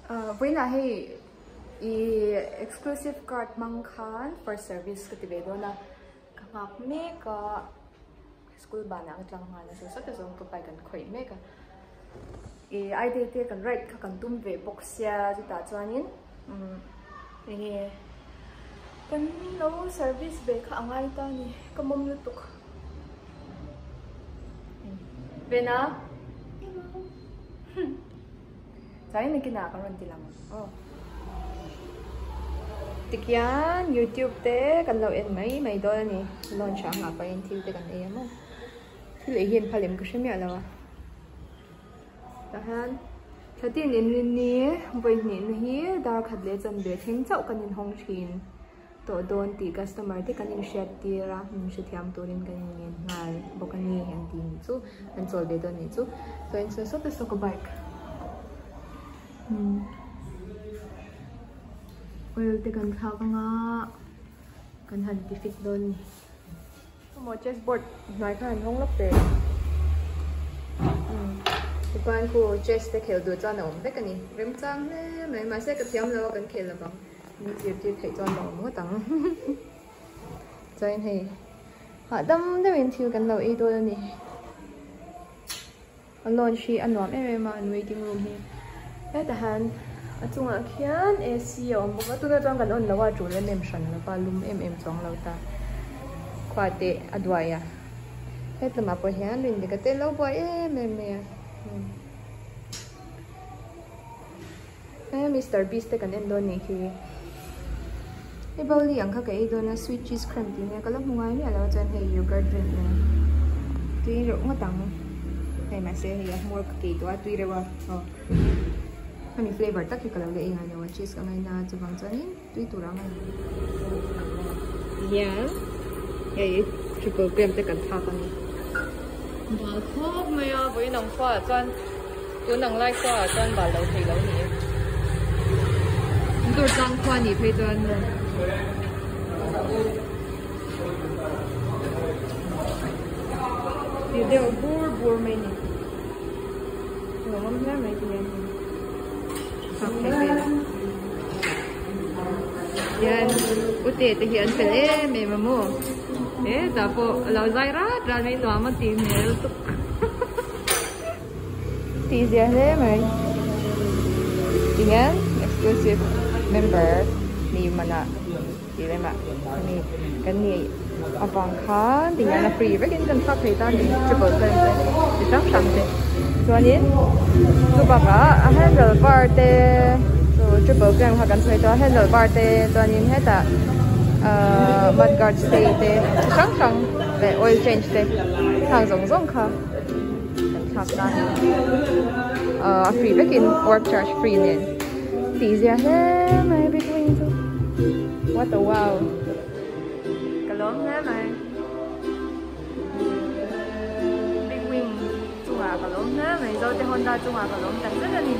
Vawiinah hei i exclusive card hmang khan first service ka ti ve dawn a, ka nghak mek a, school banah ka tlang nghal a, saw sawt a zawng ka bike an khawih mek a, i I day te kan ride kha kan tum ve bawk sia chutah chuanin umm enge kan lo service ve kha a ngai ta a ni, ka mawm lutuk. Vena. Chuanin nakinah kan rawn ti lang aw. Tikhian youtube te kan lo en mai mai dawn a ni. Launch ah nghah pahin thil te kan ei a maw. Thil ei hian phalem ka hre miah lo a. Tah hian thlatin inrinni vawi hnihna hi dar khat leh chanve thleng chauh kan inhawng thin. Tawh dawn tih customer te kan inhriat tir a, min hrethiam turin kan inngen nghal bawk a ni an ti nih chu, an chawl ve dawn nih chu. Chuan saw sawt a saw ka bike umm oil te kan thlak anga kan han ti fit dawn a ni. Maw chess board hnuai khan an hawng lawk teh umm tichuan khu chess te khelh duh chuan a awm vek a ni remchang hle mai mahse ka thiam lo a kan khel lovang. Min zirtir theih chuan a awm ngawt ang. Chuan hei hahdam deuhin thil kan lo ei dawn a ni. A launch hi a nuam em em a, an waiting room hi. Hetah hian a chungah khian AC a awm bawk a, tunah chuan kan on lo a, a tul em em hran lo va, lum em em chuang lo ta. Khua te a duai a, hetlamah pawh hian rindik a tel lo buai em em mai a. He Mister Beast te kan en dawn nih khi. Hei bawli ang kha ka ei dawn a sweet cheese creme tih nia ka la hmu ngai miah lo a chuan hei yogurt drink nen tui reuh ngawt ang hei mahse hei a hmawr ka kei tawh a tui reuh a aw hemi flavour tak hi ka lo la ei ngai lo a cheese ka ngaina a chuvang chuanin tui tur ang a ni hian hei triple creme te kan thlak a ni bal khawp mai a vawiin ang khua ah chuan tun ang lai khua ah chuan bal lo thei lo ni e tur tlang khua nih phei chuan ti deuh bur bur mai ni lawmawm hle mai ti hian thlak thei vel a. Hian ute te hi an fel em em a maw hetah pawh a lo zai rat rat mai nuam a tih hmel lutuk tih zia hle mai tihian exclusive member ni manah tih lemah hemi kan nih avang khan tihian a free vekin kan thlak thei ta a ni triple frame te chi hrang hrang te chuanin chu bakah a handle bar te chu triple frame kha kan sawi tawh a handle bar te chuanin hetah ahh mud guard stay te chi hrang hrang leh oil change te khang zawng zawng kha kan thlak ta a ni ahh a free vekin work charge free nen tih zia hle mai big wing chu what a wow ka lawm hle mai big wing chungah ka lawm hle mai zote honda chungah ka lawm tak zet a ni.